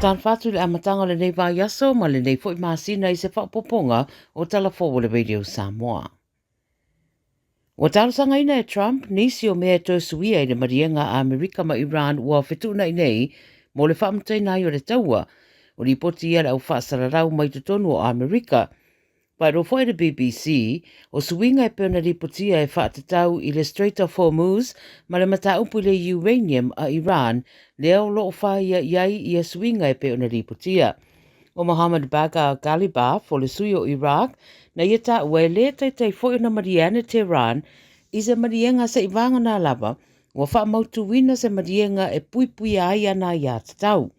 Faatalofa atu i le amataga o lenei vaiaso ma lenei foi masina i se faaopoopoga o Tala Fou o le Radio Samoa. Ua talosagaina e Trump nisi o mea e toe suia i le maliega a Amerika ma Iran ua fetuunai nei mo le faamutaina ai o le taua. O lipoti ia a le au faasalalau mai totonu o Amerika. Faailoa foi e le BBC, o suiga e pei ona lipotia e faatatau i le Strait of Hormuz ma le mataupu i le uranium a Iran, lea o lo o faia i ai ia suiga e pei ona lipotia. O Mohammad Bagher Ghalibaf, o le sui o Iraq, na ia taua e le taitai foi ona malie ane Tehran i se maliega seivagana lava ua faamautuina se maliega e puipuia ai ana aiatatau.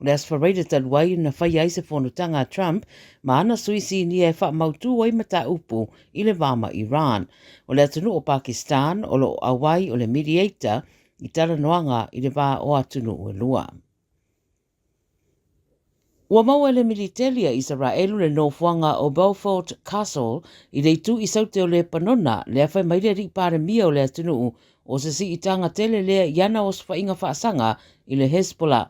O le Aso Faraile talu ai na faia ai se fonotaga a Trump ma ana sui sinia e faamautu ai mataupu i le va ma Iran. O le atunuu o Pakistan o lo o auai o le mediator i talanoaga i le va o atunuu e lua. Ua maua e le militeli a Isaraelu le nofoaga o Beaufort Castle i le itu i saute o Lepanona, lea fai mai le alii palemia o le atunuu O se siitaga tele lea i ana osofaiga faasaga i le Hezbollah.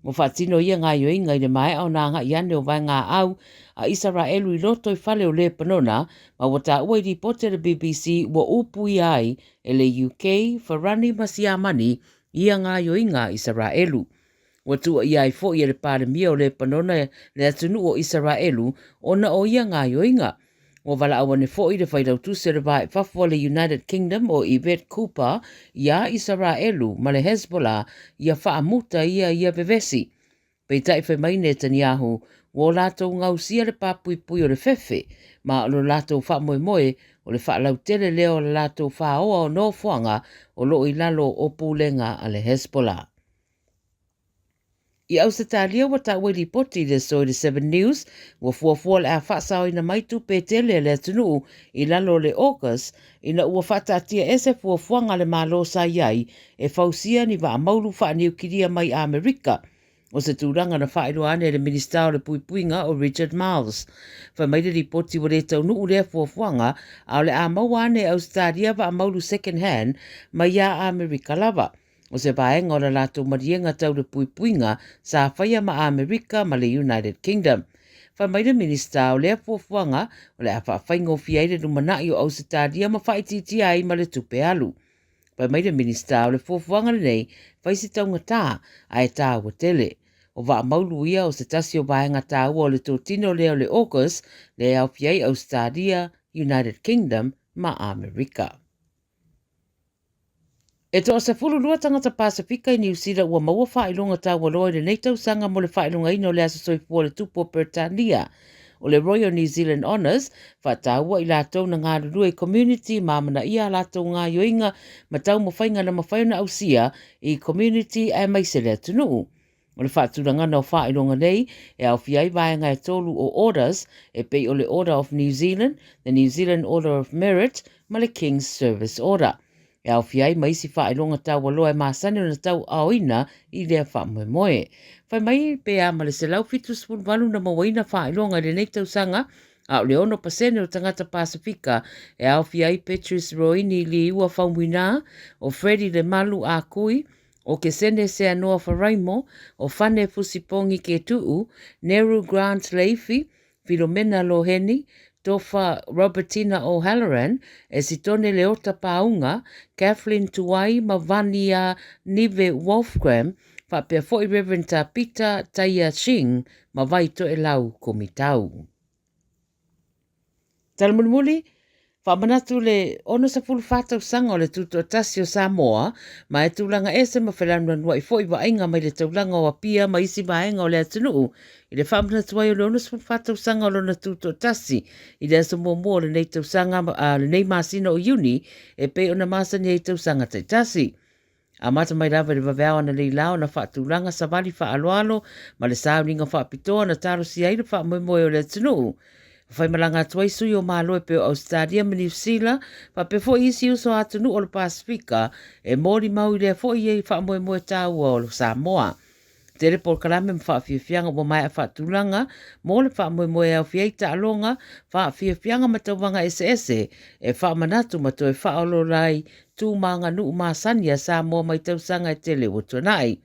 Ua faatino ia gaoioiga i le maea ona agai ane o vaegaau a Isaraelu i loto i fale o Lepanona ma ua taua i lipoti a le BBC ua upuia ai e le UK, Farani ma Siamani ia gaoioiga a Isaraelu. Ua tuuaia ai foi e le Palemia o Lepanona le atunuu o Isaraelu ona o ia gaoioiga. Ua valaau ane foi le Failautusi o le Va i Fafo a le United Kingdom o Yvette Cooper iā Isaraelu ma le Hezbollah ia faamuta ia ia vevesi. Peitai fai mai Netanyahu, ua o latou gausia le papuipui o le fefe, ma o lo latou faamoemoe o le faalautele lea o le latou faoa o nofoaga o lo o i lalo o pulega a le Hezbollah. I Ausetalia ua taua i lipoti i le aso i le Seven News, ua fuafua o le a faasaoina mai tupe e tele a le atunuu i lalo o le AUKUS ina ua faataatia ese fuafuaga a le Malo sa i ai e fausia ni vaa maulu faaniukilia mai Amerika. O se tulaga na faailoa ane e le Minisita o le Puipuiga o Richard Marles. Fai mai le lipoti ua le taunuu lea fuafuaga a o le a maua ane e Ausetalia vaa maulu second hand mai iā Amerika lava. O se vaega o la latou maliega tau le puipuiga sa faia ma Amerika ma le United Kingdom. Fai mai le Minisita o lea fuafuaga o le a faafaigofie ai le lumanai o Ausetalia ma faaitiitia ai ma le tupe alu. Fai mai le Minisita o le fuafuaga lenei fai si taugata ae taua tele. O vaa maulu ia o se tasi o vaega taua o le totino lea o le AUKUS lea e aofia ai Ausetalia, United Kingdom ma Amerika. E toa 12 tagata Pasefika i Niu Sila ua maua faailoga taualoa i lenei tausaga mo le faailogaina o le Aso Soifua o le Tupu o Peretania. O le Royal New Zealand Honours, faataua i latou na galulue i community ma amanaia a latou gaoioiga ma taumafaiga na mafai ona ausia i community aemaise le atunuu. O le faatulagana o faailoga nei e aofia ai vaega e tolu o Orders e pei o le Order of New Zealand, the New Zealand Order of Merit ma le King's Service Order. E aofia ai ma isi faailoga taualoa e masani ona tauaaoina i lea faamoemoe. Fai mai pe a ma le 178 na mauaina faailoga i lenei tausaga, a o le 6% o tagata Pasefika e aofia ai Petrus Roini Liua Faumuina, o Freddie Lemalu Ah Kui, o Kesene Seanoa Faraimo, o Fane Fusipongi Ketu'u, Neru Grant Leifi, Filomena Loheni, Tofa Robertina O'Halloran, Esitone Leota Pāuga, Kathleen Tuai ma Vania Nive Wolfgram, faapea foi Rev. Tā Pita Taia Shing ma Vai Toelau Komitau. Tala mulimuli, faamanatu le 64 tausaga o le Tutoatasi o Samoa, ma e tulaga ese ma felanuanuai foi vaaiga mai le taulaga o Apia ma isi vaega o le atunuu i le faamanatu ai o le 64 tausaga o lona Tutoatasi i le aso muamua o lenei tausaga, a, lenei masina o Iuni e pei ona masani ai i tausaga taitasi. Amata mai lava i le vaveao analeila ona faatulaga savali faaaloalo ma le sauniga faapitoa na talosia ai le faamoemoe o le atunuu. Faimalaga atu ai sui o Malo e pei o Ausetalia ma Niu Sila, faapea foi isi uso a atunuu o le Pasefika e molimau i lea foi i faamoemoe taua o Samoa. Tele polokalame ma faafiafiaga ua maea faatulaga mo le faamoemoe e aofia ai taaloga, faafiafiaga ma tauvaga eseese e faamanatu ma toe faaoloolo ai tu ma aganuu masani a Samoa mai tausaga e tele ua tuanai.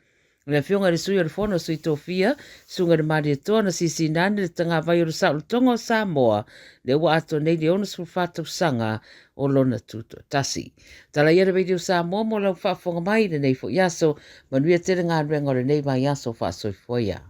O le Afioga i le Sui o le Fono a Sui Tofia, Susuga i le Malietoa na sisinani le tagavai o le Saolotoga o Samoa, lea ua atoa nei le 64 tausaga o lona tutoatasi. Tala ia le Radio Samoa mo lau faafofoga mai i lenei foi aso. Manuia tele galuega o lenei vaiaso. Faasoifua ia.